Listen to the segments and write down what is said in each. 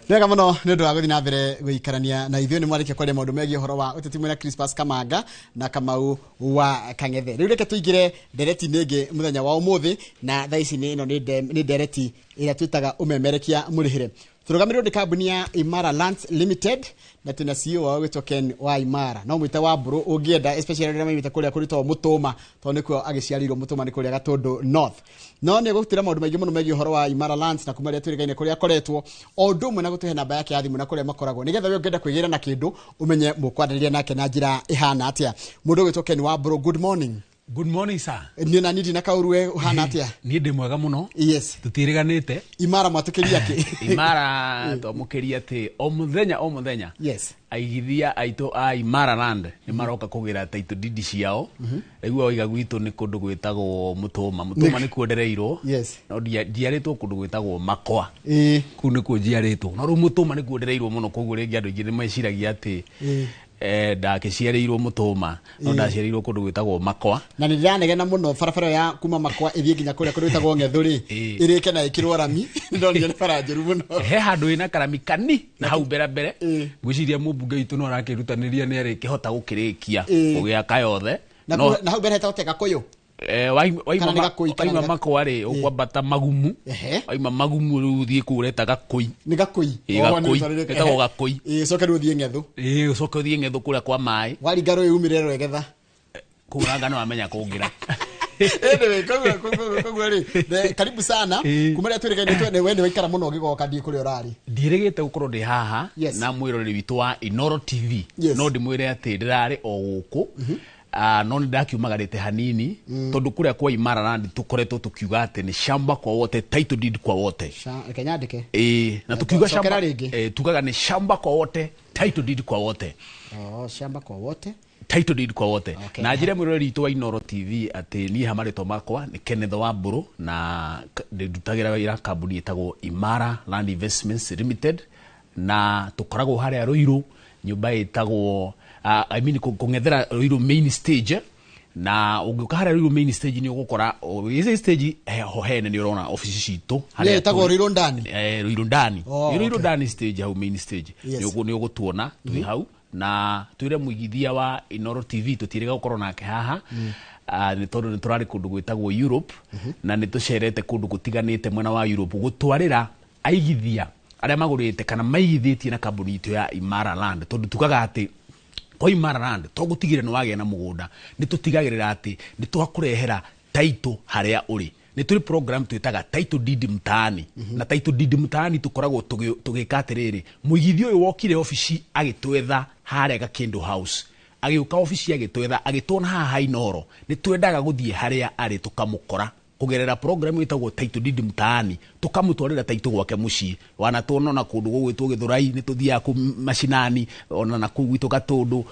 Wega mũno nĩ ũndũ wa gũthiĩ na mbere gũikarania na ithuĩ. Nĩ mwarĩkia kwaria maũndũ megiĩ ũhoro wa ũteti mwena Crispus Kamanga na Kamau wa Kang'ethe. Rĩu reke tũingĩre ndereti-inĩ ĩngĩ mũthenya wa ũmũthĩ, na thaa ici nĩ ĩno nĩ ndereti ĩrĩa twĩtaga ũmemerekia mũrĩhĩre. Tũrũgamĩrĩrwo nĩ kambuni ya Imara Lands Limited na twĩna CEO wao gwĩtwo Ken wa Imara, no mwĩte wa Mbũrũ ũngĩenda, especially arĩa maimĩte kũrĩa kũrĩtwo Mũtũma, tondũ nĩkuo agĩciarĩirwo. Mũtũma nĩ kũrĩa Gatũndũ North. No nĩ egũtwĩra maũndũ maingĩ mũno megiĩ ũhoro wa Imara Lands na kuma rĩrĩa twĩrĩgaine kũrĩa akoretwo, o ũndũ ũmwe na gũtũhe namba yake ya thimũ na kũrĩa makoragwo, nĩgetha we ũngĩenda kwĩgĩra na kĩndũ ũmenye mũkwaranĩria nake na njĩra ĩhana atĩa. Mũndũ ũgwĩtwo Ken wa Mbũrũ, good morning. Good morning, sir. Niĩ na niĩ ndina kaũru, we ũhana atĩa? Niĩ ndĩ mwega mũno. Tũtiĩrĩganĩte. Imara mwatũkĩria kĩ? Imara twamũkĩria atĩ o mũthenya o mũthenya aigithia aitũ a Imara Land nĩ maroka kũgĩra title deed ciao. Rĩu oiga gwitũ nĩ kũndũ gwĩtagwo Mũtũma. Mũtũma nĩkuo ndereirwo. No njiarĩtwo kũndũ gwĩtagwo Makwa. Kũu nĩkuo njiarĩtwo. No rĩu Mũtũma nĩkuo ndereirwo mũno, koguo rĩngĩ andũ aingĩ nĩ meciragia atĩ ndakĩciarĩirwo Mũtũma, no ndaciarĩirwo kũndũ gwĩtagwo Makwa. Na nĩ ndĩranegena mũno barabara ĩyo ya kuma Makwa ĩthiĩ nginya kũrĩa kũndũ gwĩtagwo Ng'ethũ rĩ, ĩrĩke na ĩkĩrwo rami. Nĩ ndonire nĩ bara njũru mũno. He handũ ĩna karami kani na hau mbere mbere. Ngwĩciria mũmbunge witũ no arakĩrutanĩria nĩ arĩkĩhota gũkĩrĩkia gũgĩaka yothe. Na na hau mbere hetagwo te Gakũyũ? Waima Kana nĩ Gakũi, kana waima nĩ Makwa rĩ, ũkwambata Magumu. Waima Magumu rĩu ũthiĩ kũu ũreta Gakũi. Nĩ Gakũi. Ĩ, Oh, nĩ Gakũi. rĩtwa rĩrĩkũ? Ĩtagwo Gakũi. Ĩ, coke rĩu ũthiĩ Ng'ethũ. Ĩ, ũcoke ũthiĩ Ng'ethũ kũrĩa kwa maĩ. Waringa rũĩ umĩre Rwegetha. Kũu ranga nĩ wamenya kũngĩra. Anyway, koguo rĩ, karibu sana. Kuma rĩrĩa twĩrĩgaine we nĩ waikara mũno ũgĩgoka, ndiĩ kũrĩa ũrarĩ. Ndiĩrĩgĩte gũkorwo ndĩ haha na mwĩroreri witũ wa Inoro TV. No ndĩmwĩre atĩ ndĩrarĩ o gũkũ. No nĩ ndakiumagarĩte hanini tondũ kũrĩa kwa Imara Land tũkoretwo tũkiuga atĩ nĩ shamba kwa wote, title deed kwa wote. Reke nyandĩke. Ĩĩ, na tukiuga Cokera shamba rĩngĩ. Tugaga nĩ shamba kwa wote, title deed kwa wote. Oh, shamba kwa wote. Title deed kwa wote. Na njĩre mwĩroreri witũ wa Inoro TV atĩ niĩ ha marĩtwa makwa nĩ Kenneth Wambũrũ na ndutagĩra wĩra kambuni ĩtagwo Imara Land Investments Limited, na tũkoragwo harĩa Ruiru, nyũmba ĩtagwo I mean kũng'ethera Ruiru main stage. Na ũngĩũka harĩa Ruiru main stage nĩ ũgũkora ĩci stage ho hene nĩ ũrona ofici citũ harĩa ĩtagwo tũrĩ. Ruiru ndani? Ruiru ndani. Ruiru ndani stage, hau main stage. Nĩ ũgũtuona twĩ hau, na twĩre mũigithia wa Inoro TV tũtiĩrĩga gũkorwo nake haha. Nĩ tondũ nĩ tũrarĩ kũndũ gwĩtagwo Europe na nĩ tũcerete kũndũ gũtiganĩte mwena wa Europe gũtwarĩra aigithia arĩa magũrĩte kana maigithĩtie na kambuni itũ ya Imara Land, tondũ tugaga atĩ kwa Imara Land to gũtigĩrĩra nĩ wagĩa na mũgũnda, nĩ tũtigagĩrĩra atĩ nĩ twakũrehera title harĩa ũrĩ. Nĩ tũrĩ program twĩtaga Title Deed Mtaani, na Title Deed Mtaani tũkoragwo tũgĩka atĩrĩrĩ, mũigithia ũyũ wokire obici agĩtwetha harĩa Gakĩndũ House, agĩũka obici agĩtwetha, agĩtuona haha ha Inoro, nĩ twendaga gũthiĩ harĩa arĩ tũkamũkora kũgerera program ĩtagwo Title Deed Mtaani, tũkamũtwarĩra title gwake mũciĩ. Wanatuona ona kũndũ gũgwĩtwo Gĩthũrai nĩ tũthiaga kũu macinani, ona na kũu gwitũ Gatũndũ,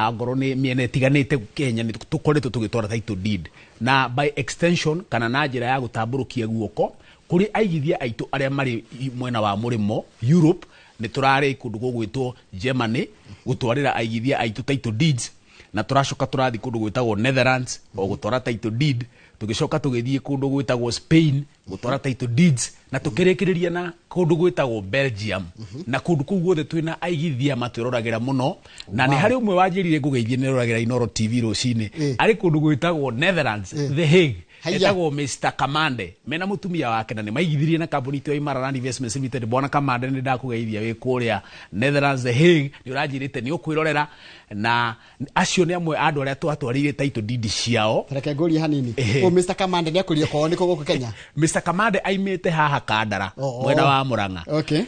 ongorwo nĩ mĩena ĩtiganĩte Kenya nĩ tũkoretwo tũgĩtwara title deed. Na by extension kana na njĩra ya gũtambũrũkia guoko kũrĩ aigithia aitũ arĩa marĩ mwena wa mũrĩmo Europe, nĩ tũrarĩ kũndũ gũgwĩtwo Germany gũtwarĩra aigithia aitũ title deeds, na tũracoka tũrathiĩ kũndũ gwĩtagwo Netherlands o gũtwara title deed, tũgĩcoka tũgĩthiĩ kũndũ gwĩtagwo Spain gũtwara title deeds, na tũkĩrĩkĩrĩria na kũndũ gwĩtagwo Belgium. Na kũndũ kũu guothe twĩna aigithia matwĩroragĩra mũno, na nĩ harĩ ũmwe wanjĩrire ngũgeithie nĩ roragĩra Inoro TV rũcinĩ arĩ kũndũ gwĩtagwo Netherlands, The Hague. Haiya. Etagwo Mr Kamande mena mũtumia wake, na nĩ maigithirie na kambuni itũ ya Imara Land Investments Limited. Bwana Kamande, nĩ ndakũgeithia wĩ kũrĩa Netherlands, The Hague, nĩ ũranjĩrĩte nĩ ũkwĩrorera, na acio nĩ amwe a andũ arĩa twatwarĩire title deed ciao. Reke ngũrie hanini. O Mr Kamande nĩ akũrie kwao nĩkũ gũkũ Kenya? Mr Kamande aimĩte haha Kandara, mwena wa Murang'a,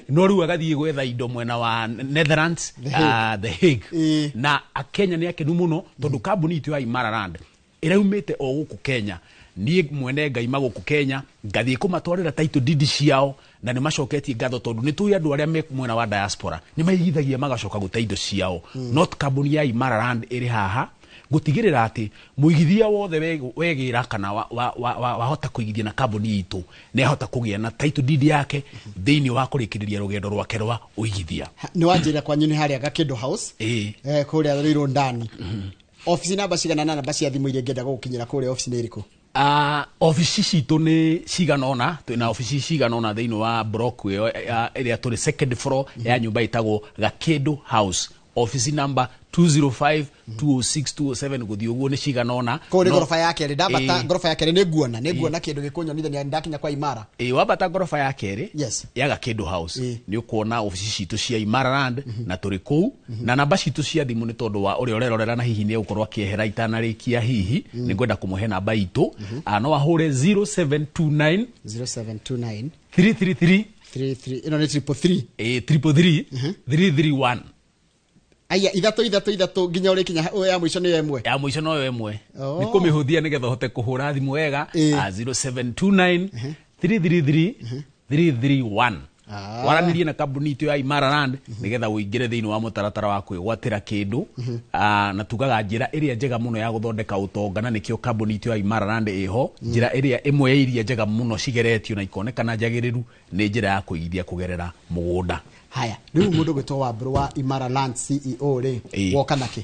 no rĩu agathiĩ gwetha indo mwena wa Netherlands, The Hague. The Hague. Na akenya nĩ akenu mũno tondũ kambuni itũ ya Imara Land ĩraumĩte o gũkũ Kenya. Niĩ mwene ngaima gũkũ Kenya ngathiĩ kũmatwarĩra title deed ciao, na nĩ macoketie ngatho tondũ nĩ tũĩ andũ arĩa me mwena wa diaspora nĩ maigithagia magacoka gũte indo ciao. Not kambuni ya Imara Land ĩrĩ haha gũtigĩrĩra atĩ mũigithia wothe wegĩra kana wahota kũigithia na kambuni itũ nĩ ahota kũgĩa na title deed yake thĩinĩ wa kũrĩkĩrĩria rũgendo rwake rwa ũigithia. Nĩ wanjĩra kwanyu nĩ harĩa Gakĩndũ House? Ĩĩ. Kũrĩa Rũirũ ndani. Ofici namba cigana na namba cia thimũ iria ingĩenda gũgũkinyĩra kũrĩa ofici nĩ ĩrĩkũ? Obici citũ nĩ cigana ũna, twĩna obici cigana ũna thĩinĩ wa block ĩyo ĩrĩa tũrĩ second floor ya nyũmba ĩtagwo Gakĩndũ House, office number 205, 206, 207 gũthiĩ ũguo, nĩ cigana ũna. Kũu nĩ ngoroba ya kerĩ ndambata. Ngoroba ya kerĩ nĩ nguona kĩndũ gĩkũnyonithania ndakinya kwa Imara. Ĩ, wambata ngoroba ya kerĩ ya Gakĩndũ House, nĩ ũkuona obici citũ cia Imara Land, na tũrĩ kũu. Na namba citũ cia thimũ, nĩ tondũ wa ũrĩa ũrerorera na hihi nĩ egũkorwo akĩehera itanarĩkia, hihi nĩ ngwenda kũmũhe namba itũ. No ahũre 0729 0729 333 33, ĩno nĩ 333? Ĩ, 333 331. Aya, ithatũ ithatũ ithatũ nginya ũrĩkinya ya mũico nĩ ĩmwe. Ya mũico noyo ĩmwe. Nĩ kũmĩhũthia nĩgetha ũhote kũhũra thimũ wega. 0729 333 331. Waranĩrie na kambuni itũ ya Imara Land nĩgetha ũingĩre thĩinĩ wa mũtaratara wa kwĩgwatĩra kĩndũ. Na tugaga njĩra ĩrĩa njega mũno ya gũthondeka ũtonga, na nĩkĩo kambuni itũ ya Imara Land ĩho, njĩra ĩrĩa ĩmwe ya iria njega mũno cigeretio na ikonekana njagĩrĩru nĩ njĩra ya kũigithia kũgerera mũgũnda. Haya, rĩu mũndũ gwĩtwo Wambũrũ wa Imara Land CEO rĩ, woka nakĩ?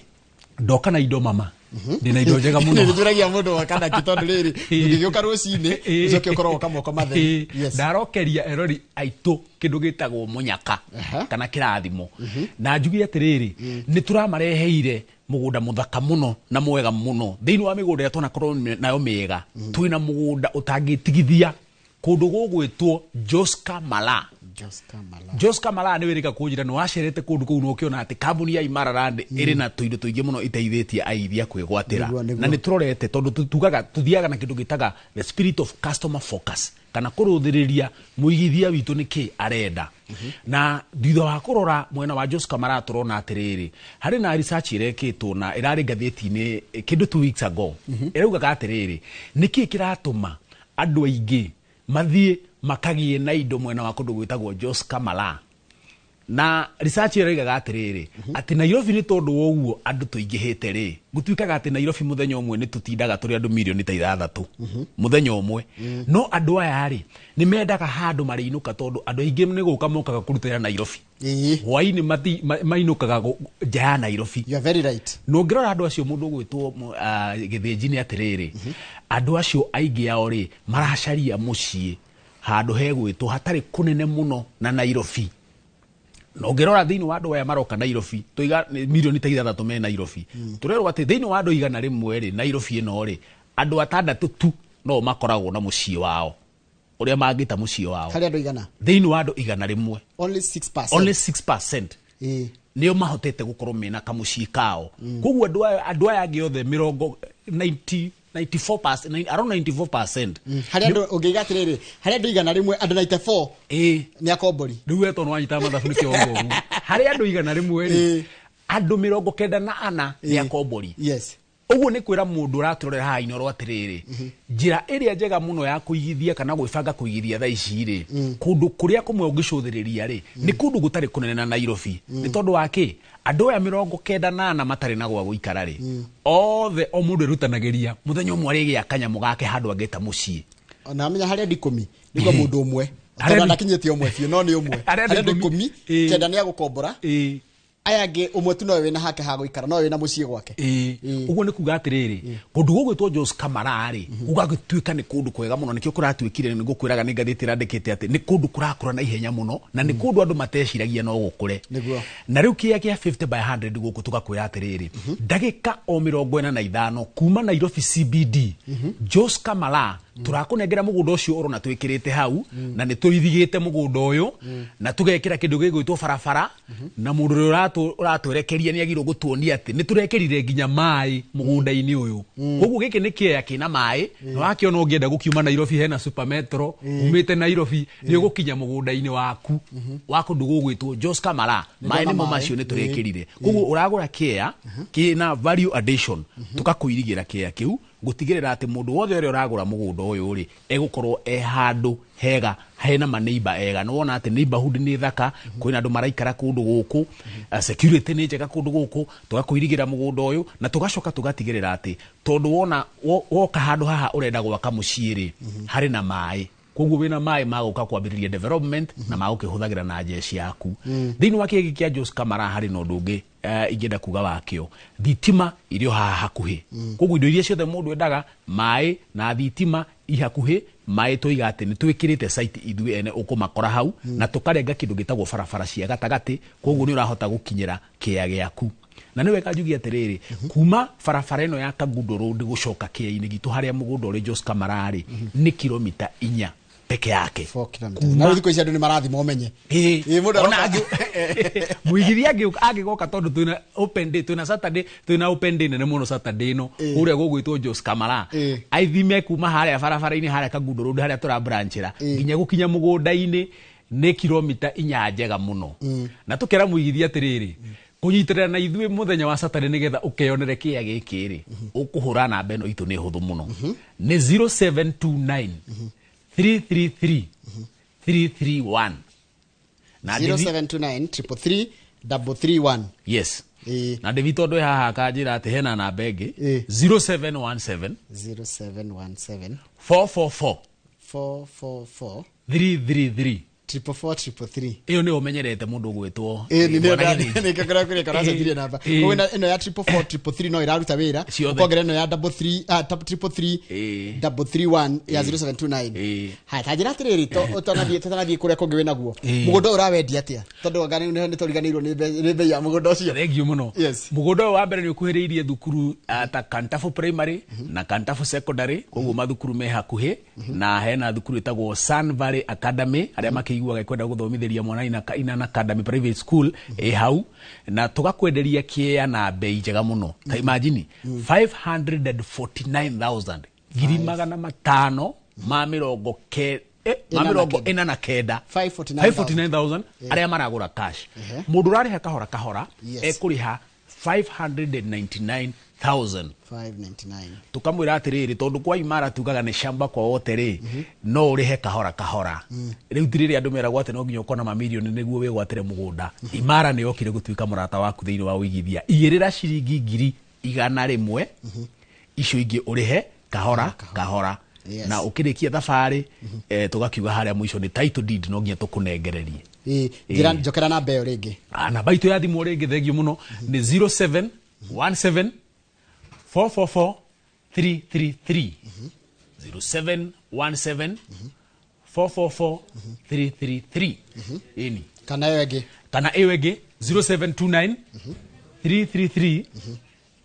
Ndoka na indo, mama, ndĩna indo njega mũno. Nĩ mũndũ woka nakĩ, tondũ rĩrĩ ndũngĩgĩũka rũcinĩ ũcoke ũkorwo woka moko matheri. Yes. Ndarokeria erori aitũ kĩndũ gĩtagwo mũnyaka kana kĩrathimo, na njuge atĩrĩrĩ, nĩ tũramareheire mũgũnda mũthaka mũno na mwega mũno. Thĩinĩ wa mĩgũnda ĩrĩa twanakorwo nayo mĩega, twĩna mũgũnda ũtangĩtigithia kũndũ gũgwĩtwo Joska Mala. Joska Mala. Joska Mala nĩ wĩrĩka kũnjĩra nĩ wacerete kũndũ kũu na ũkĩona atĩ kambuni ya Imara Land ĩrĩ na tũindo tũingĩ mũno iteithĩtie aithia kwĩgwatĩra. Nĩguo. Na nĩ tũrorete, tondũ tugaga tuthiaga na kĩndũ gĩtaga the spirit of customer focus, kana kũrũthĩrĩria mũigithia witũ nĩ kĩ arenda. Na thutha wa kũrora mwena wa Joska Mala, tũrona atĩrĩrĩ, harĩ na research ĩrekĩtwo na ĩrarĩ ngathĩti-inĩ kĩndũ 2 weeks ago, ĩraugaga atĩrĩrĩ, nĩkĩ kĩratũma andũ aingĩ mathiĩ makagĩe na indo mwena wa kũndũ gwĩtagwo Joska Mala? Na research ĩyo ĩroigaga atĩrĩrĩ, atĩ Nairobi, nĩ tondũ wa ũguo andũ tũingĩhĩte rĩ, gũtuĩkaga atĩ Nairobi mũthenya ũmwe nĩ tũtindaga tũrĩ andũ mirioni ta 6 mũthenya ũmwe. No andũ aya rĩ, nĩ mendaga handũ marĩinũka, tondũ andũ aingĩ nĩ gũka mokaga kũrutĩra Nairobi, hwainĩ mainũkaga nja ya Nairobi. You are very right. Na ũngĩrora andũ acio, mũndũ ũgwĩtwo gĩthĩnji, nĩ atĩrĩrĩ, andũ acio aingĩ ao rĩ, maracaria mũciĩ handũ hegwĩtwo hatarĩ kũnene mũno na Nairobi. Na ũngĩrora thĩinĩ wa andũ aya maroka Nairobi, tũiga nĩ mirioni ta 6 me Nairobi, tũrerwo atĩ thĩinĩ wa andũ 100 rĩ, Nairobi ĩno rĩ, andũ atandatũ tu no makoragwo na mũciĩ wao ũrĩa mangĩta mũciĩ wao. Harĩ andũ 100? Thĩinĩ wa andũ 100. Only 6%. Only 6% nĩo mahotete gũkorwo mena kamũciĩ kao. Koguo andũ aya angĩ othe mĩrongo 90, 94%, around 94%. Harĩ andũ, ũngĩiga atĩrĩrĩ, harĩ andũ 100, andũ 94 nĩ akombori. Rĩu we tondũ wanyita mathabu nĩ kĩongo ũguo, harĩ andũ 100 rĩ, andũ 94 nĩ akombori. Ũguo nĩ kwĩra mũndũ ũratũrorera haha Inooro atĩrĩrĩ, njĩra ĩrĩa njega mũno ya kũigithia kana gwĩbanga kũigithia thaa ici rĩ, kũndũ kũrĩa kũmwe ũngĩcũthĩrĩria rĩ, nĩ kũndũ gũtarĩ kũnene na Nairobi. Nĩ tondũ wa kĩ? Andũ aya 94 matarĩ na gwa gũikara rĩ, othe o mũndũ erutanagĩria mũthenya ũmwe arĩgĩa kanyamũ gake handũ angĩta mũciĩ. Ona amenya harĩ andũ 10 nĩguo mũndũ ũmwe, Harĩ tondũ andũ- ndakinyĩtie ũmwe biũ, no nĩ ũmwe. Harĩ andũ Harĩ andũ 10, 10, 9 nĩ agũkombora, aya angĩ ũmwe tu nowe wĩna hake ha gũikara, nowe wĩna mũciĩ gwake. Ũguo nĩ kuga atĩrĩrĩ, kũndũ gũgwĩtwo Jos Kamara rĩ, gũgagĩtuĩka nĩ kũndũ kwega mũno. Nĩkĩo kũratuĩkire nĩ ngũkwĩraga nĩ ngathĩti ĩrandĩkĩte atĩ nĩ kũndũ kũrakũra na ihenya mũno, na nĩ kũndũ andũ mateciragia no gũkũre. Na rĩu kĩea kĩa 50 by 100 gũkũ, tũgakwĩra atĩrĩrĩ, ndagĩka o 45 kuma Nairobi CBD, Jos Kamara, tũrakũnengera mũgũnda ũcio ũrona twĩkĩrĩte hau. Na nĩ tũirigĩte mũgũnda ũyũ na tũgekĩra kĩndũ gĩgwĩtwo barabara, na mũndũ ũrĩa ũratwerekeria nĩ agĩrĩirwo gũtuonia atĩ nĩ tũrekĩrire nginya maĩ mũgũnda-inĩ ũyũ. Koguo gĩkĩ nĩ kĩea kĩna maĩ, na wakĩona ũngĩenda gũkiuma Nairobi hena Super Metro, umĩte Nairobi nĩ ũgũkinya mũgũnda-inĩ waku wa kũndũ gũgwĩtwo Jos Kamara. Maĩ Ndona nĩmo maĩ. macio nĩ tũrekĩrire. Koguo ũragũra kĩea kĩna value addition, tũgakũirigĩra kĩea kĩu gũtigĩrĩra atĩ mũndũ wothe ũrĩa ũragũra mũgũnda ũyũ rĩ, egũkorwo e handũ hega hena maneiba ega. Nĩ wona atĩ neighborhood nĩ thaka, kwĩna andũ maraikara kũndũ gũkũ, security nĩ njega kũndũ gũkũ. Tũgakũirigĩra mũgũnda ũyũ na tũgacoka tũgatigĩrĩra atĩ tondũ wona woka handũ haha ũrenda gwaka mũciĩ rĩ, harĩ na maĩ. Koguo wĩna maĩ ma gũka kwambĩrĩria development na ma gũkĩhũthagĩra na njeci yaku. Thĩinĩ wa kĩgĩ kĩa Jos Kamara harĩ na ũndũ ũngĩ ingĩenda kuga wakĩo, thitima irĩ o haha hakuhĩ. Koguo indo iria ciothe mũndũ endaga, maĩ na thitima i hakuhĩ. Maĩ tũiga atĩ nĩ twĩkĩrĩte site ithuĩ ene ũkũmakora hau, na tũkarenga kĩndũ gĩtagwo barabara cia gatagatĩ, koguo nĩ ũrahota gũkinyĩra kĩea gĩaku. Na nĩ wega njuge atĩrĩrĩ, kuma barabara ĩno ya Kangundo Road gũcoka kĩea-inĩ gitũ harĩa mũgũnda ũrĩ Jos Kamara rĩ, nĩ kilomita 4 peke yake. 4 kilometers. Na rĩu thikũ ici andũ nĩ marathima ũmenye. Ĩĩ, mũndũ ona aroka. Mũigithia angĩgoka tondũ twĩna open day, twĩna Saturday, twĩna open day nene mũno Saturday ĩno kũrĩa gũgwĩtwo Jos Kamara. Aithime kuma harĩa barabara-inĩ harĩa Kangundo Road harĩa tũra branchĩra nginya gũkinya mũgũnda-inĩ nĩ kilomita 4 njega mũno. Na tũkera mũigithia atĩrĩrĩ, kũnyitĩrĩra na ithuĩ mũthenya wa Saturday nĩgetha ũkeyonere kĩea gĩkĩ rĩ, ũkũhũra namba ĩno itũ nĩ hũthũ mũno. Nĩ 0729 333 331. Na David- 0729 333 331. Yes. Na David tondũ ĩ haha akanjĩra atĩ hena namba ĩngĩ, 0717 0717 444 444 333. 444 333. Ĩyo nĩyo ũmenyerete mũndũ ũgwĩtwo Ĩĩ, nĩ Bwana nĩ Gĩthĩnji. nĩ kĩkoragwo kũrĩa karacenjirie namba. Koguo ĩno ya 444 333 no ĩraruta wĩra. Ciothe. Ũkongerera ĩno ya double three, triple three, double three one ya 0729. Haya, ta njĩra atĩrĩrĩ, ũtanathiĩ kũrĩa kũngĩ wĩnaguo. Mũgũnda ũyũ ũrawendia atĩa? Tondũ anga nĩ tũriganĩirwo nĩ bei ya mũgũnda ũcio. Thengiũ mũno. Yes. Mũgũnda ũyũ wa mbere nĩ ũkuhĩrĩirie thukuru ta Kantafu Primary na Kantafu Secondary, koguo mathukuru me hakuhĩ, na hena thukuru ĩtagwo Sun Valley Academy, arĩa makĩiguaga kwenda gũthomithĩria mwana Inan Academy Private School ĩ hau, na tũgakwenderia kĩea na bei njega mũno. Ta imagine 549,000, ngiri magana matano ma mĩrongo ke ma Ĩna na mĩrongo kenda. ĩna na kenda. 549,000. 549,000 arĩa maragũra cash. Mũndũ ũrarĩha kahora kahora ekũrĩha 599,000. 599. Tukamwĩra atĩrĩrĩ, tondũ kwa Imara tugaga nĩ shamba kwa wote rĩ, no ũrĩhe kahora kahora. Rĩu ti rĩrĩa andũ meragwo atĩ no nginya ũkorwo na mamirioni nĩguo wĩgwatĩre mũgũnda. Imara nĩ yokire gũtuĩka mũrata waku thĩinĩ wa ũigithia. Igĩrĩra ciringi ngiri igana rĩmwe, icio ingĩ ũrĩhe kahora kahora. Na ũkĩrĩkia thabarĩ, tũgakiuga harĩa mũico nĩ title deed no nginya tũkũnengererie. Ĩĩ, njĩra njokera namba ĩyo rĩngĩ. Namba itũ ya thimũ rĩngĩ, thengio mũno, nĩ 0717 444 333. 0717 444 333. Ĩni. Kana ĩyo ĩngĩ. Kana ĩyo ĩngĩ 0729 333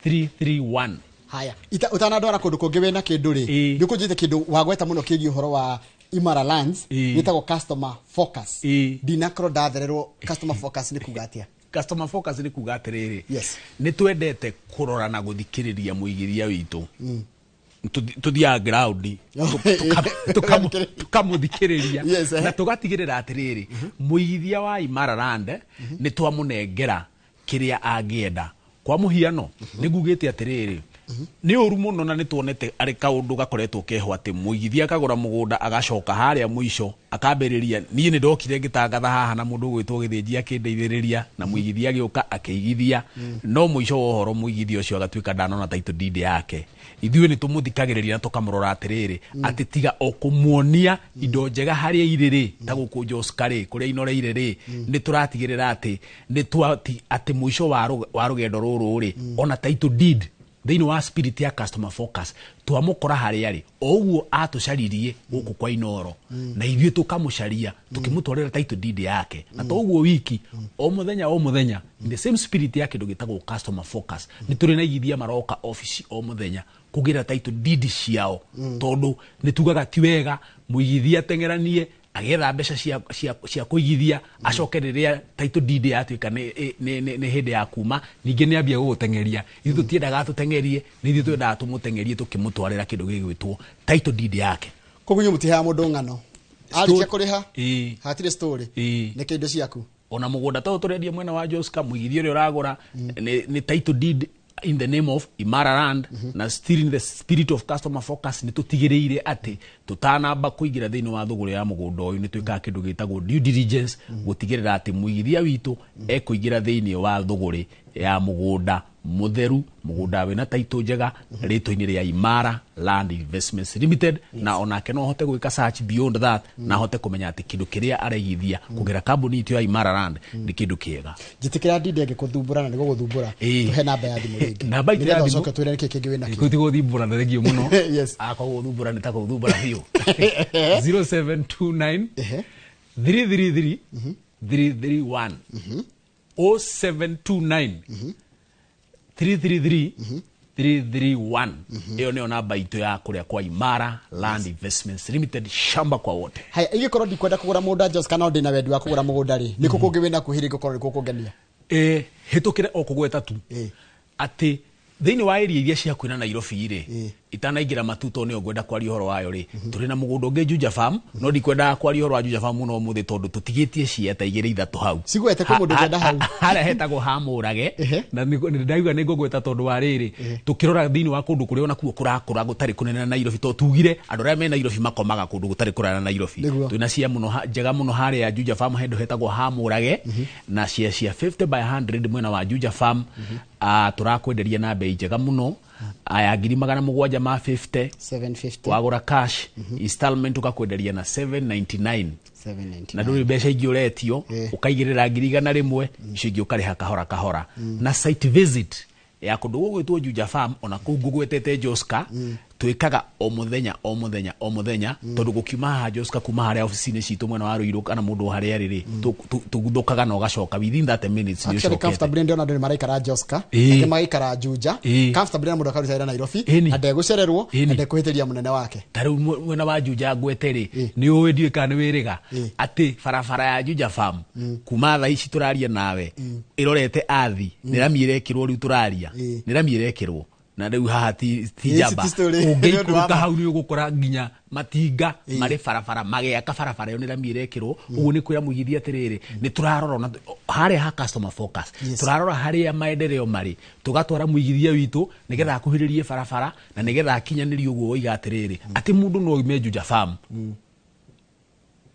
331. Haya, ũtanandwara kũndũ kũngĩ wĩna kĩndũ rĩ, nĩ ũkũnjĩte kĩndũ wagweta mũno kĩgiĩ ũhoro wa Imara Lands, gĩtagwo customer focus. Ndinakorwo ndathererwo customer focus nĩ kuga atĩa? Customer focus nĩ kuga atĩrĩrĩ, nĩ twendete kũrora na gũthikĩrĩria mũigithia witũ. Tũthiaga ground, tũkamũthikĩrĩria. Na tũgatigĩrĩra atĩrĩrĩ, mũigithia wa Imara Land nĩ twamũnengera kĩrĩa angĩenda. Kwa mũhiano, nĩ ngugĩte atĩrĩrĩ, nĩ ũru mũno na nĩ tuonete arĩ kaũndũ gakoretwo keho atĩ mũigithia akagũra mũgũnda agacoka harĩa mũico akambĩrĩria, niĩ nĩ ndokire ngĩtangatha haha na mũndũ ũgwĩtwo Gĩthĩnji akĩndeithĩrĩria, na mũigithia agĩũka akĩigithia, no mũico wa ũhoro mũigithia ũcio agatuĩka ndanona title deed yake. Ithuĩ nĩ tũmũthikagĩrĩria na tũkamũrora atĩrĩrĩ, atĩ tiga o kũmuonia indo njega harĩa irĩ rĩ, ta gũkũ Joska rĩ, kũrĩa inoreire rĩ, nĩ tũratigĩrĩra atĩ nĩ twati atĩ mũico wa rũgendo rũrũ rĩ, ona title deed thĩinĩ wa spirit ya customer focus twamũkora harĩa rĩ, o ũguo atũcaririe gũkũ kwa Inoro, na ithuĩ tũkamũcaria tũkĩmũtwarĩra title deed yake, na to ũguo wiki, o mũthenya o mũthenya, in the same spirit ya kĩndũ gĩtagwo customer focus, nĩ tũrĩ na igithia maroka ofici o mũthenya kũgĩra title deed ciao, tondũ nĩ tugaga ti wega mũigithia ateng'eranie agetha mbeca cia kũigithia, acoke rĩrĩa title deed yatuĩka nĩ hĩndĩ ya kuma, ningĩ nĩ ambia gũgũteng'eria. Ithuĩ tũtiendaga atũteng'erie, nĩ ithuĩ twendaga tũmũteng'erie tũkĩmũtwarĩra kĩndũ gĩgwĩtwo title deed yake. Koguo inyuĩ mũtiheaga mũndũ ng'ano. Arĩkia kũrĩha, hatirĩ story. Nĩ kĩndũ ciaku. Ona mũgũnda ta ũyũ tũrendia mwena wa Joska, mũigithia ũrĩa ũragũra, nĩ title deed in the name of Imara Land, na still in the spirit of customer focus, nĩ tũtigĩrĩire atĩ tũtanamba kũingĩra thĩinĩ wa thũgũrĩ ya mũgũnda ũyũ, nĩ twĩkaga kĩndũ gĩtagwo due diligence, gũtigĩrĩra atĩ mũigithia witũ ekũingĩra thĩinĩ wa thũgũrĩ Ya mũgũnda mũtheru, mũgũnda wĩna taitũ njega, rĩtwa-inĩ rĩa Imara Land Investments Limited. Na onake no ahote gwĩka search beyond that na ahote kũmenya atĩ kĩndũ kĩrĩa araigithia kũgera kambuni itũ ya Imara Land nĩ kĩndũ kĩega. Njĩtĩkĩra ndinde ngĩkũthumbũra na nĩgũgũthumbũra. Tũhe namba ya thimũ rĩngĩ. Namba itũ ya Nĩgetha thimũ. ũcoke twĩre nĩkĩ kĩngĩ wĩnakĩo. Kå ti gå thimbå ra thengio må no. Akwa gå thumbũra nĩ ta gũthumbũra biũ. 0729 333 331, 0729 333 331. Ĩyo nĩyo namba itũ ya kũrĩa kwa Imara Land Investments Limited, shamba kwa wote. Haya, ingĩkorwo ndikwenda kũgũra mũgũnda Joska, no ndĩna wendi wa kũgũra mũgũnda rĩ, nĩkũ kũngĩ wĩna kuhĩ rĩngĩkorwo nĩ gũkũngenia? Hĩtũkĩre o kũgweta tu atĩ thĩinĩ wa area iria cihakuhĩ na Nairobi rĩ, itanaingĩra Matuto nĩyo ngwenda kwaria ũhoro wayo rĩ, tũrĩ na mũgũnda ũngĩ Juja Farm, no ndikwendaga kwaria ũhoro wa Juja Farm mũno ũmũthĩ tondũ tũtigĩtie cia ta igĩrĩ ithatũ hau. Cigwete kwĩ mũndũ ũngĩenda hau. Harĩa hetagwo Hamũrage. Na nĩ ndauga nĩ ngũgweta tondũ wa rĩrĩ, tũkĩrora thĩinĩ wa kũndũ kũrĩa onakuo kũrakũra gũtarĩ kũnene na Nairobi, tondũ tugire andũ arĩa me Nairobi makomaga kũndũ gũtarĩ kũraya na Nairobi. Twĩna cia mũno njega mũno harĩa Juja Farm, handũ hetagwo Hamũrage, na cia 50 by 100 mwena wa Juja Farm. Tũrakwenderia na bei njega mũno aya 750,000 750. Wagũra cash, installment ũkakwenderia na 799. 799. Na ndũrĩ mbeca ingĩ ũretio. Ũkaigĩrĩra 100,000, icio ingĩ ũkarĩha kahora kahora. Na site visit ya kũndũ gũgwĩtwo Juja Farm, ona kũu ngũgwetete Joska, twĩkaga o mũthenya o mũthenya o mũthenya, tondũ gũkiuma haha Joska, kuma harĩa ofici-inĩ citũ mwena wa Ruiru kana mũndũ harĩa arĩ rĩ, tũguthũkaga na ũgacoka within 30 minutes nĩ Actually, ũcokete. comfortably ndĩrona andũ nĩ maraikara Joska, angĩ magaikara Juja. Comfortably na mũndũ akaruta wĩra Nairobi na ndegũcererwo na ndekũhĩtĩria mũnene wake. Ta rĩu mwena wa Juja ngwete rĩ, nĩ ũĩ, ndiũĩ kana nĩ wĩrĩga atĩ barabara ya Juja Farm kuma thaa ici tũraria nawe ĩrorete athi nĩ rami ĩrekĩrwo rĩu tũraria. Nĩ rami ĩrekĩrwo na rĩu haha ti njamba. Ti story. Nĩ ũndũ wa Ũngĩikũrũka ma. hau nĩ ũgũkora nginya matinga marĩ barabara magĩaka barabara ĩyo, nĩ rami ĩrekĩrwo. Ũguo nĩ kwĩra mũigithia atĩrĩrĩ, nĩ tũrarora ona harĩa ha customer focus, tũrarora harĩa maendeleo marĩ, tũgatwara mũigithia witũ nĩgetha akuhĩrĩrie barabara na nĩgetha akinyanĩrie ũguo woiga atĩrĩrĩ, atĩ mũndũ no oime Juja Farm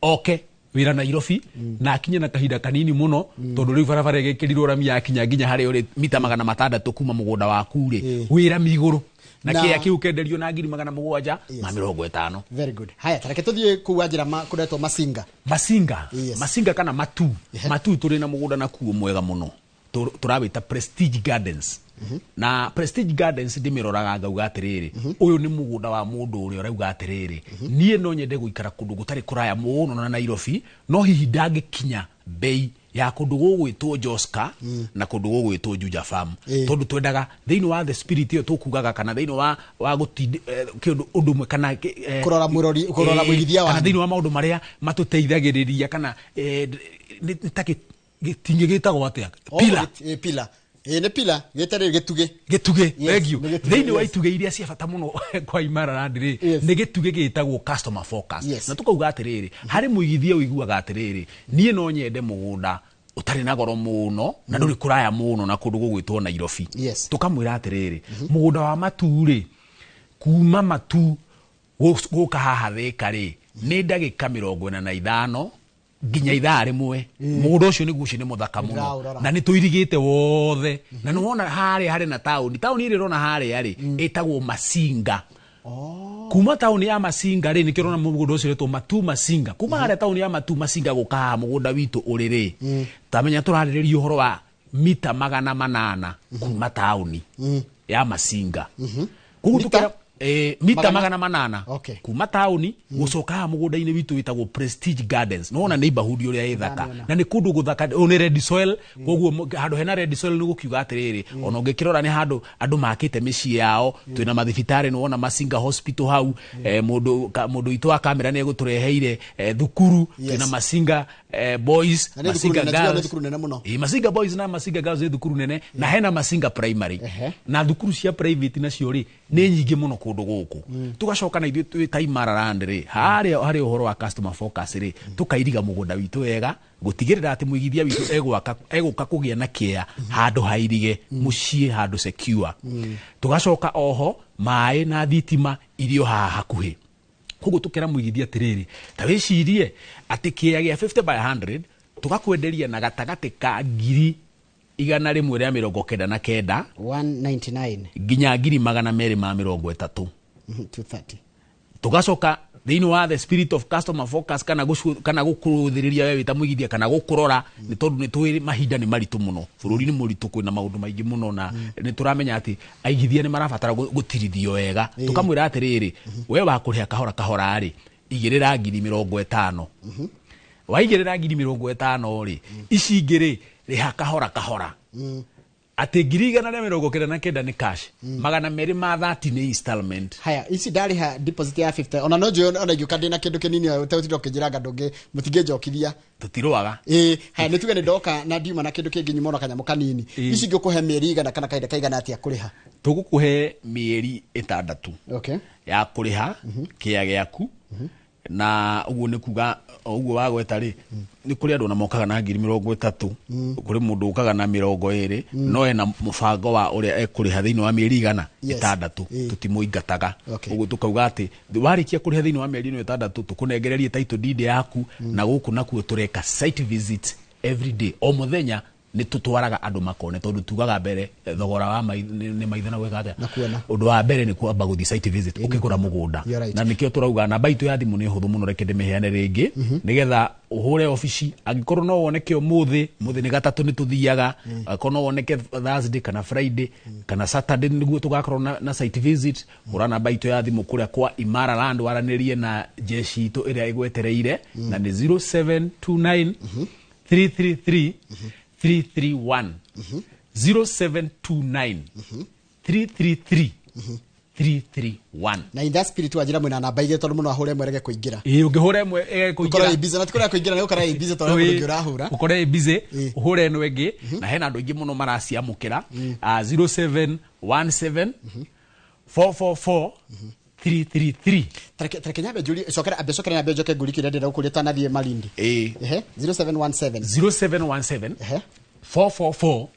oke wĩra Nairobi na akinye na kahinda kanini mũno, tondũ rĩu barabara ĩgĩkĩrirwo rami yakinya nginya harĩa ũrĩ mita 600 kuma mũgũnda waku rĩ, wĩ rami igũrũ na kĩĩa kĩu kenderio na 750,000. Very good. Haya, tareke tũthiĩ kũu wanjĩra kũretwo Masinga. Masinga. Masinga kana Matu. Matu tũrĩ na mũgũnda nakuo mwega mũno tũrawĩta Prestige Gardens. Na Prestige Gardens ndĩmĩroraga ngauga atĩrĩrĩ, ũyũ nĩ mũgũnda wa mũndũ ũrĩa ũrauga atĩrĩrĩ, niĩ no nyende gũikara kũndũ gũtarĩ kũraya mũno na Nairobi, no hihi ndangĩkinya bei ya kũndũ gũgwĩtwo Joska na kũndũ gũgwĩtwo Juja Farm, tondũ twendaga thĩinĩ wa the spirit ĩyo tũkugaga kana thĩinĩ wa gũtindi kĩndũ ũndũ ũmwe kana Kũrora mũrori, kũrora mũigithia kana wanyu. Thĩinĩ wa maũndũ marĩa matũteithagĩrĩria kana nĩ ta gĩtingĩ gĩtagwo atĩa? Pillar. Pillar. Nĩ pillar, gĩtarĩ gĩtugĩ. Gĩtugĩ. Yes, Thank you. nĩ gĩtugĩ, Thĩinĩ wa itugĩ iria cia bata mũno kwa Imara Land rĩ, nĩ gĩtugĩ gĩtagwo customer focus. Na tũkauga atĩrĩrĩ, harĩ mũigithia ũiguaga atĩrĩrĩ, niĩ no nyende mũgũnda ũtarĩ na goro mũno na ndũrĩ kũraya mũno na kũndũ gũgwĩtwo Nairobi. Tũkamwĩra atĩrĩrĩ, mũgũnda wa Matu rĩ, kuma Matu gũka haha Thĩka rĩ, nĩ ndagĩka 45 nginya ithaa rĩmwe. Mũgũnda ũcio nĩguo ũcio nĩ mũthaka mũno. Ndĩraũrora. Na nĩ tũirigĩte wothe na nĩ wona harĩa harĩ na taũni, taũni ĩrĩa ũrona harĩa rĩ, ĩtagwo Masinga. Kuma taũni ya Masinga rĩ, nĩkĩo ũrona mũgũnda ũcio ũretwo Matu Masinga. Kuma harĩa taũni ya Matu Masinga gũka haha mũgũnda witũ ũrĩ rĩ, tamenya tũrarĩrĩria ũhoro wa mita 800 kuma taũni ya Masinga. Koguo Mita? tũkera mita 800 kuma taũni gũcoka haha mũgũnda-inĩ witũ wĩtagwo Prestige Gardens. Nĩwona neighborhood ũrĩa ĩ thaka. Ndĩramĩona. Na nĩ kũndũ gũthaka, ũyũ nĩ red soil, koguo handũ hena red soil nĩ gũkiuga atĩrĩrĩ, ona ũngĩkĩrora nĩ handũ andũ makĩte mĩciĩ yao. Twĩna mathibitarĩ, nĩwona Masinga Hospital hau, mũndũ witũ wa kamera nĩ egũtũreheire thukuru. Twĩna Masinga Boys, Na nĩ thukuru Masinga nene, njiguaga nĩ Girls. thukuru nene mũno. Ĩ, Masinga Boys na Masinga Girls nĩ thukuru nene, na hena Masinga Primary. Na thukuru cia private nacio rĩ, nĩ nyingĩ mũno kũndũ gũkũ. Tũgacoka na ithuĩ twĩ ta Imara Land rĩ, harĩa harĩ ũhoro wa customer focus rĩ, tũkairiga mũgũnda witũ wega gũtigĩrĩra atĩ mũigithia witũ egwaka egũka kũgĩa na kĩea handũ hairige mũciĩ, handũ secure. Tũgacoka oho maĩ na thitima irio haha hakuhĩ. Koguo tũkera mũigithia atĩrĩrĩ, ta wĩcirie atĩ kĩea gĩa 50 by 100 tũgakwenderia na gatagatĩ ka ngiri 199 199 nginya 230,000. 230. Tugacoka thĩinĩ wa the spirit of customer focus kana kana gũkũrũthĩrĩria we wĩta mũigithia kana gũkũrora, nĩ tondũ nĩ tũĩ mahinda nĩ maritũ mũno, bũrũri nĩ mũritũ, kwĩna maũndũ maingĩ mũno, na nĩ tũramenya atĩ aigithia nĩ marabatara gũtirithio wega. Tũkamwĩra atĩrĩrĩ, we wa kũrĩha kahora kahora rĩ, igĩrĩra 50,000. Waigĩrĩra 50,000 rĩ, ici ingĩ rĩ, rĩha kahora kahora. Atĩ 199,000 nĩ cash, 230 nĩ installment. Haya, ici ndarĩha deposit ya 50, ona no njũĩ ona ingĩũka ndĩna kĩndũ kĩnini ũtegũtinda ũkĩnjĩra ndũngĩ mũtingĩnjokithia. Tũtirũaga. Ĩĩ, haya nĩ tuge nĩ ndoka na ndiuma na kĩndũ kĩngĩ, nyuma ona kanyamũ kanini. Ici ngũkũhe mĩeri igana kana kahinda kaigana atĩa kũrĩha? Tũgũkũhe mĩeri 6 Okay. ya kũrĩha kĩa gĩaku, na ũguo nĩ kuga o ũguo wagweta rĩ, nĩ kũrĩ andũ ona mokaga na 30,000, kũrĩ mũndũ ũkaga na 20, no ena mũbango wa ũrĩa ekũrĩha thĩinĩ wa mĩeri 600. Tũtimũingataga. Ũguo tũkauga atĩ warĩkia kũrĩha thĩinĩ wa mĩeri ĩno 6, tũkũnengererie title deed yaku, na gũkũ nakuo tũreka site visit every day, o mũthenya nĩ tũtwaraga andũ makone, tondũ tugaga mbere thogora wa nĩ maitho na gwĩka atĩa? Na kuona. Ũndũ wa mbere nĩ kwamba gũthiĩ site visit ũkĩgũra mũgũnda. You're right. Na nĩkĩo tũrauga namba itũ ya thimũ nĩ hũthũ mũno, reke ndĩmĩheane rĩngĩ nĩgetha ũhũre obici. Angĩkorwo no woneke ũmũthĩ, mũthĩ nĩ gatatũ, nĩ tũthiaga. Angĩkorwo no woneke Thursday kana Friday kana Saturday, nĩguo tũgakorwo na site visit, hũra namba itũ ya thimũ kũrĩa kwa Imara Land, waranĩrie na jeshi itũ ĩrĩa ĩgwetereire, na nĩ 0729 333 331, 0729 333 331. Na in that spirit wanjĩra mwĩna namba igĩrĩ, tondũ mũno ahũre ĩmwe rege kũingĩra. Ĩĩ, ũngĩhũra ĩmwe ĩge ũkorwo kũingĩra. ĩ busy, na ti kũrĩa kũingĩra, nĩ gũkorwo ĩ busy tondũ mũndũ ũngĩ ũrahũra. Ũkore ĩ busy. Ũhũre ĩno ĩngĩ, na hena andũ aingĩ mũno maraciamũkĩra. 0717 444 333. Tareke nyambe njũrie, cokera ambe, cokera nyambe njoke ngũrie kĩrĩa ndĩrenda gũkũria tanathiĩ Malindi. Ĩĩ. Ehe, 0717. 0717 444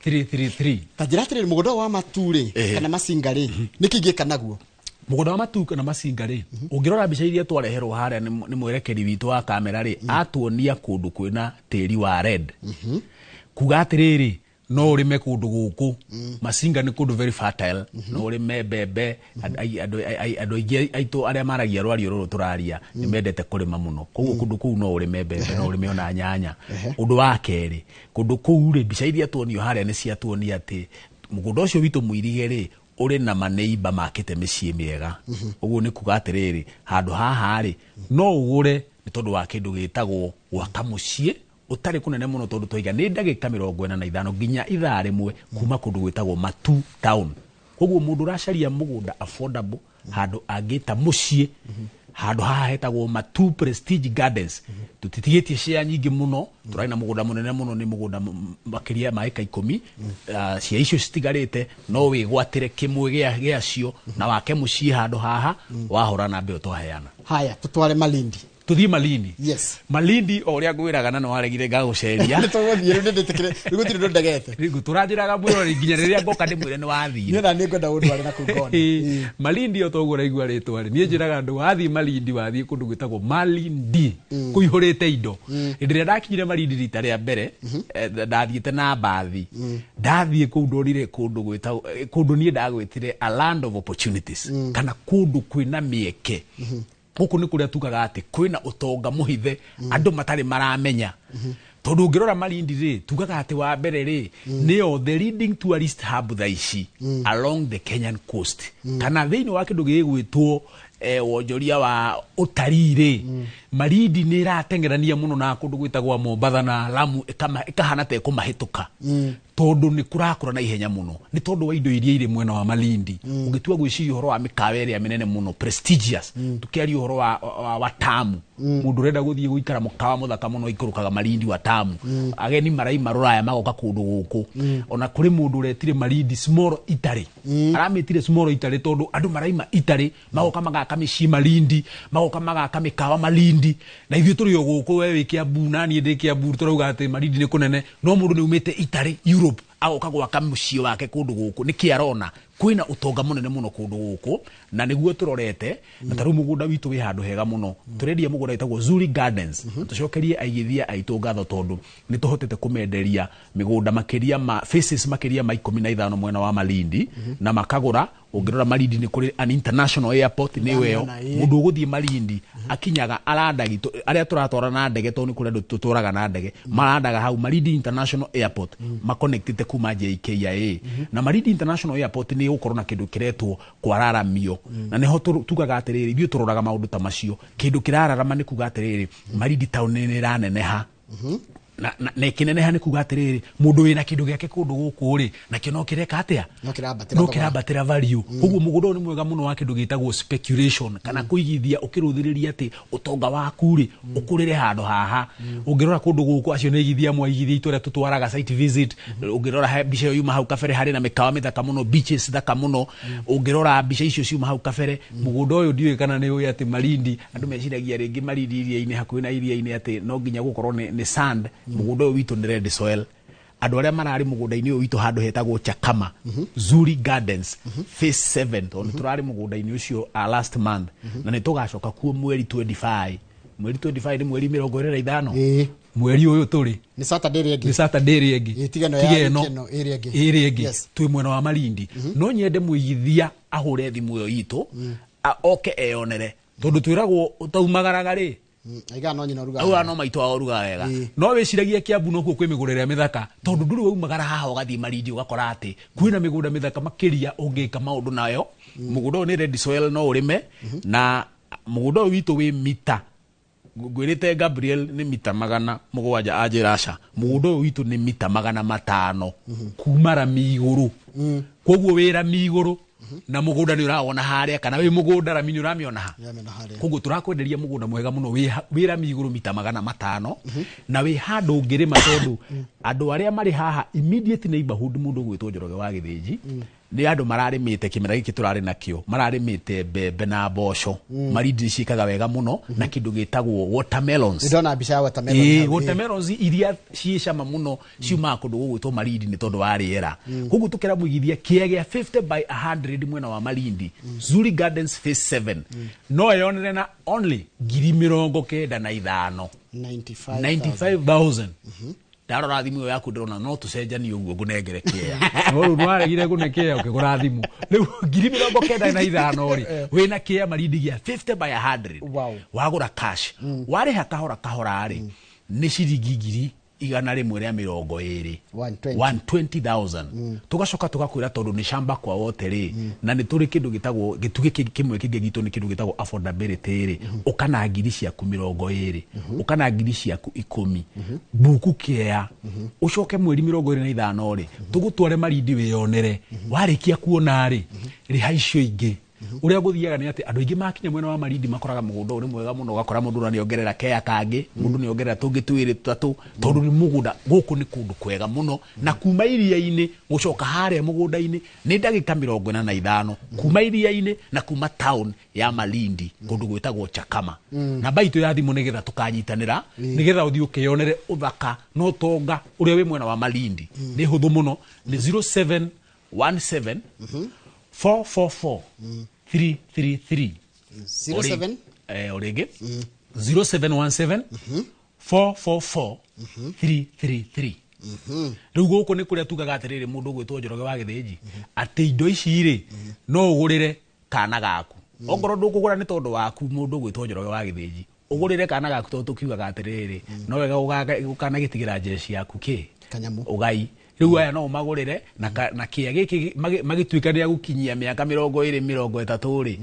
333. Ta njĩra atĩrĩrĩ, mũgũnda ũyũ wa matu rĩ, kana macinga rĩ, nĩkĩ ingĩka naguo? Mũgũnda wa matu kana macinga rĩ, ũngĩrora mbica iria twareherwo harĩa nĩ mwerekeri witũ wa kamera rĩ, atuonia kũndũ kwĩna tĩri wa red, kuga atĩrĩrĩ, no ũrĩme kũndũ gũkũ. Macinga nĩ kũndũ very fertile, no ũrĩme mbembe. Andũ aingĩ aitũ arĩa maragia rwario rũrũ tũraria nĩ mendete kũrĩma mũno, koguo kũndũ kũu no ũrĩme mbembe, no ũrĩme ona nyanya. Ũndũ wa kerĩ, kũndũ kũu rĩ, mbica iria tuonio harĩa nĩ ciatuonia atĩ mũgũnda ũcio witũ mũirige rĩ, ũrĩ na maneiba makĩte mĩciĩ mĩega. Ũguo nĩ kuga atĩrĩrĩ, handũ haha rĩ, no ũgũre nĩ tondũ wa kĩndũ gĩtagwo gwaka mũciĩ ũtarĩ kũnene mũno, tondũ twaiga nĩ ndagĩka 45 nginya ithaa 1 kuma kũndũ gwĩtagwo Matu town. Koguo mũndũ ũracaria mũgũnda affordable, handũ angĩta mũciĩ, handũ haha hetagwo Matu Prestige Gardens. Tũtitigĩtie share nyingĩ mũno, tũrarĩ na mũgũnda mũnene mũno, nĩ mũgũnda makĩria ma ĩka 10. Cia icio citigarĩte, no wĩgwatĩre kĩmwe gĩacio na wake mũciĩ handũ haha wahũra namba ĩyo twaheana. Haya, tũtware Malindi. Tũthiĩ Malindi. Yes. Malindi, o ũrĩa ngwĩraga, na nĩ waregire ngagũceria. Nĩ tũgũthiĩ rĩu, nĩndĩtĩkĩre rĩu, gũtirĩ ũndũ ndegete. Rĩu tũranjĩraga mwĩrori nginya rĩrĩa ngoka ndĩmwĩre nĩ wathire. Niĩ na nĩ ngwenda ũndware na kũu ngone. Ĩĩ, Malindi o toguo ũraigua rĩtwa rĩ, niĩ njĩraga andũ wathiĩ Malindi wathiĩ kũndũ gwĩtagwo Malindi kũihũrĩte indo. Hĩndĩ ĩrĩa ndakinyire Malindi rita rĩa mbere, ndathiĩte na mbathi, ndathiĩ kũu ndonire kũndũ gwĩtagwo kũndũ niĩ ndagwĩtire a land of opportunities, kana kũndũ kwĩna mĩeke. Gũkũ nĩ kũrĩa tugaga atĩ kwĩna ũtonga mũhithe andũ matarĩ maramenya, tondũ ũngĩrora Malindi rĩ, tugaga atĩ wa mbere rĩ, nĩyo the leading tourist hub thaa ici along the Kenyan coast, kana thĩinĩ wa kĩndũ gĩgwĩtwo wonjoria wa ũtarii rĩ, Malindi nĩ ĩrateng'erania mũno na kũndũ gwĩtagwo Mombatha na Lamu, ĩkahana ta ĩkũmahĩtũka, tondũ nĩ kũrakũra na ihenya mũno nĩ tondũ wa indo iria irĩ mwena wa Malindi. Ũngĩtua gwĩciria ũhoro wa mĩkawa ĩrĩa mĩnene mũno prestigious, tũkĩaria ũhoro wa Tamu, mũndũ ũrenda gũthiĩ gũikara mũkawa mũthaka mũno ikũrũkaga Malindi wa Tamu. Ageni maraima rũraya magoka kũndũ gũkũ. Ona kũrĩ mũndũ ũretire Malindi small Italy, aramĩtire small Italy tondũ andũ maraima Italy magoka magaka mĩciĩ Malindi, magoka magaka mĩkawa Malindi. Na ithuĩ tũrĩ o gũkũ, we wĩ Kiambu na niĩ ndĩ Kiambu, tũrauga atĩ Malindi nĩ kũnene, no mũndũ nĩ umĩte Italy, Europe, agoka gwaka mũciĩ wake kũndũ gũkũ. Nĩkĩ arona? Kwĩna ũtonga mũnene mũno kũndũ gũkũ na nĩguo tũrorete na ta rĩu mũgũnda witũ wĩ handũ hega mũno. Tũrendia mũgũnda wĩtagwo Zuri Gardens. Tũcokerie aigithia aitũ ngatho tondũ nĩ tũhotete kũmenderia mĩgũnda makĩria ma faces makĩria ma 15 mwena wa Malindi na makagũra. Ũngĩrora Malindi nĩ kũrĩ an international airport nĩ ĩyo. Mũndũ ũgũthiĩ Malindi akinyaga arandagi arĩa tũratwara na ndege tondũ nĩ kũrĩ andũ tũtwaraga na ndege marandaga hau Malindi International Airport makonectĩte kuma JKIA. Na Malindi International Airport nĩ ĩgũkorwo na kĩndũ kĩretwo kwararamio na nĩho tugaga atĩrĩrĩ ithuĩ tũroraga maũndũ ta macio. Kĩndũ kĩrararama nĩ kuga atĩrĩrĩ Malindi town nĩ ĩraneneha na ĩkĩneneha nĩ kuga atĩrĩrĩ mũndũ wĩna kĩndũ gĩake kũndũ gũkũ rĩ nakĩo no kĩreka atĩa no kĩrambatĩra value. Koguo mũgũnda ũyũ nĩ mwega mũno wa kĩndũ gĩtagwo speculation kana kũigithia ũkĩrũthĩrĩria atĩ ũtonga waku rĩ ũkũrĩre handũ haha. Ũngĩrora kũndũ gũkũ acio nĩ aigithia amwe aigithia itũ arĩa tũtwaraga site visit. Ũngĩrora mbica ĩyo yuma hau kabere harĩ na mĩkawa mĩthaka mũno, beaches thaka mũno. Ũngĩrora mbica icio ciuma hau kabere mũgũnda ũyũ ndiũĩ kana nĩ ũĩ atĩ Malindi andũ meciragia rĩngĩ Malindi iria-inĩ hakuhĩ na iria-inĩ atĩ no nginya gũkorwo nĩ sand. Mũgũnda ũyũ witũ nĩ red soil. Andũ arĩa mararĩ mũgũnda-inĩ ũyũ witũ handũ hetagwo Chakama Zuri Gardens phase 7 tondũ nĩ tũrarĩ mũgũnda-inĩ ũcio last month na nĩ tũgacoka kuo mweri 25. Mweri 25 nĩ mweri 25. Mweri ũyũ tũrĩ nĩ Saturday ĩrĩa ĩngĩ. Nĩ Saturday ĩrĩa ĩngĩ. Tiga ĩno ĩrĩa ĩngĩ. Ĩrĩa ĩngĩ. Twĩ mwena wa Malindi. No nyende mũigithia ahũre thimũ ĩyo itũ oke eyonere tondũ twĩragwo ũtaumagaraga rĩ aiga no nyina ruga auga no maitũ ao ruga wega. No wĩciragia Kiambu nokuo kwĩ mĩgũnda ĩrĩa mĩthaka tondũ ndũrĩ waumagara haha ũgathiĩ Malindi ũgakora atĩ kwĩna mĩgũnda mĩthaka makĩria ũngĩka maũndũ nayo. Mũgũnda ũyũ nĩ red soil no ũrĩme na mũgũnda ũyũ witũ wĩ mita ngwĩrĩte Gabriel nĩ mita 700 anjĩra aca. Mũgũnda ũyũ witũ nĩ mita 500 kuma rami igũrũ. Koguo wĩ rami igũrũ na mũgũnda nĩ ũrawona harĩa kana wĩ mũgũnda rami nĩ ũramĩona ha. Koguo tũrakwenderia mũgũnda mwega mũno wĩ rami igũrũ mita 500 na wĩ handũ ũngĩrĩma tondũ andũ arĩa marĩ haha immediate neighborhood mũndũ ũgwĩtwo Njoroge wa Gĩthĩnji nĩ andũ mararĩmĩte kĩmera gĩkĩ tũrarĩ nakĩo mararĩmĩte mbembe na mboco. Malindi nĩ ciĩkaga wega mũno na kĩndũ gĩtagwo watermelons. Ndona mbica ya watermelon. Watermelons iria ciĩ cama mũno ciumaga kũndũ gũgwĩtwo Malindi nĩ tondũ wa rĩera. Koguo tũkĩra mũigithia kĩea gĩa 50 by 100 mwena wa Malindi Zuri Gardens phase 7 no eyonere na only 95,000 95,000. Ndarora thimũ ĩyo yaku ndĩrona no tũcenjanie ũguo ngũnengere kĩea. No rĩu nĩwaregire ngũne kĩea ũkĩgũra thimũ. Rĩu 95,000 rĩ wĩna kĩea Malindi gĩa 50 by 100. Wagũra cash. Warĩha kahora kahora rĩ nĩ ciringi 120. 120,000. Tugacoka tugakwĩra tondũ nĩ shamba kwa wote rĩ na nĩ tũrĩ kĩndũ gĩtagwo gĩtugĩ kĩmwe kĩngĩ gitũ nĩ kĩndũ gĩtagwo affordability rĩ ũkana ngiri ciaku 20 ũkana ngiri ciaku 10 buku kĩea ũcoke mweri 25 rĩ tũgũtware Malindi wĩyonere warĩkia kuona rĩ rĩha icio ingĩ. Ũrĩa gũthiaga nĩ atĩ andũ aingĩ makinya mwena wa Malindi makoraga mũgũnda ũrĩ mwega mũno ũgakora mũndũ ũrĩa nĩongerera kea kangĩ mũndũ nĩongerera tũngĩ twĩrĩ tũtatũ tondũ nĩ mũgũnda gũkũ nĩ kũndũ kwega mũno na kuma iria-inĩ gũcoka harĩa mũgũnda-inĩ nĩ ndagĩka 45 kuma iria-inĩ na kuma town ya Malindi kũndũ gwĩtagwo Chakama. Namba itũ ya thimũ nĩgetha tũkanyitanĩra nĩgetha ũthiĩ ũkĩyonere ũthaka na ũtonga ũrĩa wĩ mwena wa Malindi nĩ hũthũ mũno nĩ 0717 444 333. 07 orĩngĩ 0717 444 333. Rĩu gũkũ nĩ kũrĩa tugaga atĩrĩrĩ mũndũ ũgwĩtwo Njoroge wa Gĩthĩnji atĩ indo ici rĩ no ũgũrĩre kana gaku. Ongorwo ndũkũgũra nĩ tondũ waku mũndũ ũgwĩtwo Njoroge wa Gĩthĩnji ũgũrĩre kana gaku tondũ tũkiugaga atĩrĩrĩ no wega ũkanagĩtigĩra njeci yaku kĩ kanyamũ ũgai. Rĩu aya no ũmagũrĩre na kĩea gĩkĩ magĩtuĩka nĩ agũkinyia mĩaka 20 30 rĩ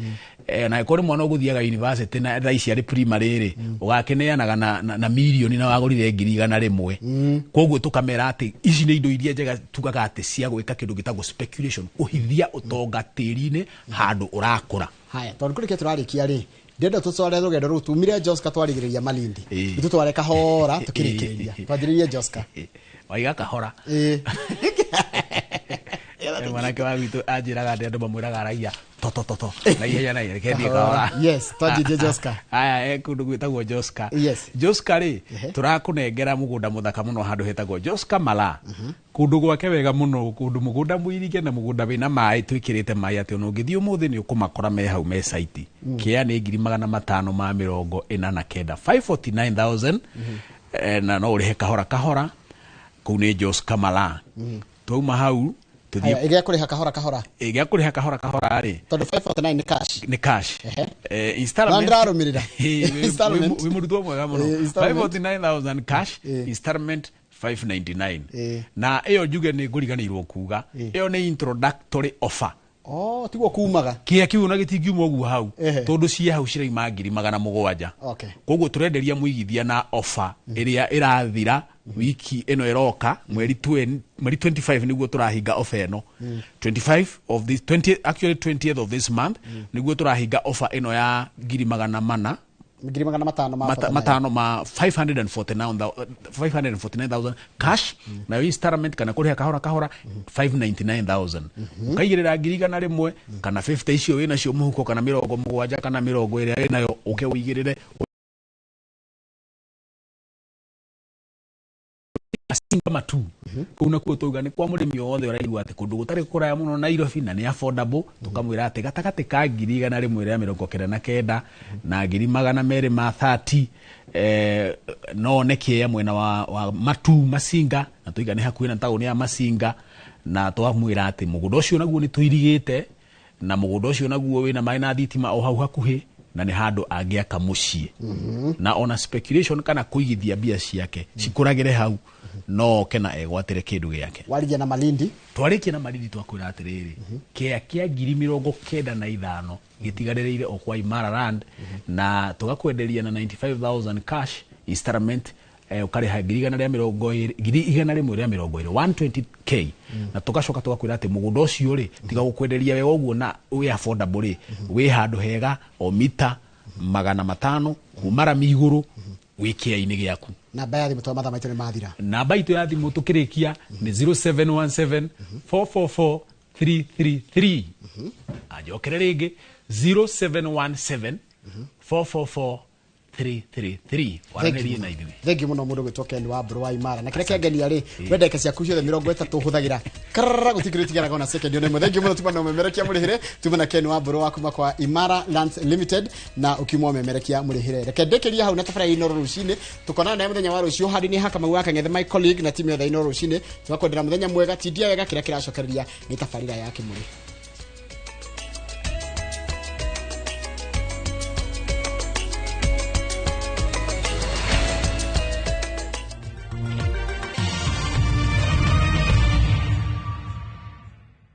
na ĩkorwo nĩ mwana ũgũthiaga university na thaa ici arĩ primary rĩ ũgakĩneanaga na mirioni na wagũrire 100,000. Koguo tũkamera atĩ ici nĩ indo iria njega tugaga atĩ cia gwĩka kĩndũ gĩtagwo speculation kũhithia ũtonga tĩri-inĩ handũ ũrakũra. Haya tondũ kũrĩkia tũrarĩkia rĩ ndĩrenda tũtware rũgendo rũu tumire Joska twarigĩrĩria Malindi tũtware kahora tũkĩrĩkĩrĩria twanjĩrĩrie Joska waiga kahora. Mwanake wa gwitũ anjĩraga atĩ andũ mamwĩraga aragia totototo na ihenya na ihenya. Reke thiĩ kahora. Yes, twanjĩtie Joska. Aya, kũndũ gwĩtagwo Joska. Yes. Joska rĩ, tũrakũnengera mũgũnda mũthaka mũno handũ hetagwo Joska Mala, kũndũ gwake wega mũno, kũndũ mũgũnda mũirige na mũgũnda wĩna maĩ, twĩkĩrĩte maĩ atĩ ona ũngĩthiĩ ũmũthĩ nĩ ũkũmakora me hau me site. Kĩa nĩ 549,000, 549,000, na no ũrĩhe kahora kahora. Kũu nĩ Joska Mala. Twauma hau tũthiĩ Haya, ĩgĩa kũrĩha kahora kahora. Ĩgĩa kũrĩha kahora kahora rĩ, Tondũ 549 nĩ cash. Nĩ cash. Ehe. Installment. Na ndĩrarũmĩrĩra. Installment. Wĩ mũrutwo mwega mũno. Installment. 549,000 cash, installment 599. Na ĩyo njuge nĩ ngũriganĩirwo kuga, ĩyo nĩ introductory offer. Oh, tiguo kumaga. Kĩa kiu na gĩtingiuma ũguo hau, tondũ ciĩ hau ciraima 700,000. Koguo tũrenderia mũigithia na offer ĩrĩa ĩrathira wiki ĩno ĩroka, mweri 25 nĩguo tũrahinga offer ĩno. 25 of this 20, actually 20th of this month nĩguo tũrahinga offer ĩno ya 400,000. 500,000 ma 49. Matano ma 549,000, 549,000 cash, nayo installment kana kũrĩha kahora kahora 599,000. Ũkaigĩrĩra 100,000 kana 50 icio wĩnacio mũhuko, kana 70 kana 20 wĩnayo, ũke ũigĩrĩre. Masinga Matu, kũu nakuo tauga nĩ kwa mũrĩmi o wothe ũraigua atĩ kũndũ gũtarĩ kũraya mũno Nairobi na nĩ affordable. Tũkamwĩra atĩ gatagatĩ ka 199,000 na 230,000, no one kĩea mwena wa Matu Masinga, na tũiga nĩ hakuhĩ na taũni ya Masinga. Na twamwĩra atĩ mũgũnda ũcio naguo nĩ tũirigĩte, na mũgũnda ũcio naguo wĩna maĩ na thitima o hau hakuhĩ, na nĩ handũ angĩaka mũciĩ na ona speculation kana kũigithia mbia ciake cikũragĩre hau, no oke na egwatĩre kĩndũ gĩake. Warigia na Malindi. Twarĩkia na Malindi, twakwĩra atĩrĩrĩ, kĩa kĩa 95,000 gĩtigarĩrĩire o kwa Imara Land, na tũgakwenderia na 95,000 cash, installment ũkarĩha 120,000, 120,000, 120K. Na tũgacoka tũgakwĩra atĩ mũgũnda ũcio rĩ, tiga gũkwenderia wega ũguo na wĩ affordable rĩ, wĩ handũ hega o mita 500 kuma rami igũrũ, wĩ kĩea-inĩ gĩaku. Namba ya thimũ, tondũ mathaa maitũ nĩ mathira. Namba itũ ya thimũ tũkĩrĩkia nĩ 0717 444 333. Anjokere rĩngĩ, 0717 444 333, waranĩrie na ithuĩ. Thengiũ mũno mũndũ gwĩtwo Ken wa Mbũrũ wa Imara. Na kĩrĩa kĩangenia rĩ, we ndagĩka ciaku ciothe 30 hũthagĩra karara, gũtikĩrĩ tigaraga ona second ona ĩmwe. Thengiũ mũno. Tuma na ũmemerekia mũrĩhĩre, tuma na Ken wa Mbũrũ wa kuma kwa Imara Lands Limited, na ũkiuma ũmemerekia mũrĩhĩre. Reke ndĩkĩrie hau na tabarĩra Inooro rũcinĩ. Tũkonana nawe mũthenya wa rũciũ handũ-inĩ ha Kamau wa Kang'ethe, my colleague, na timu yothe ya Inooro rũcinĩ. Tũgakwendera mũthenya mwega, tindia wega. Kĩrĩa kĩracokereria nĩ tabarĩra ya Kĩmũrĩ.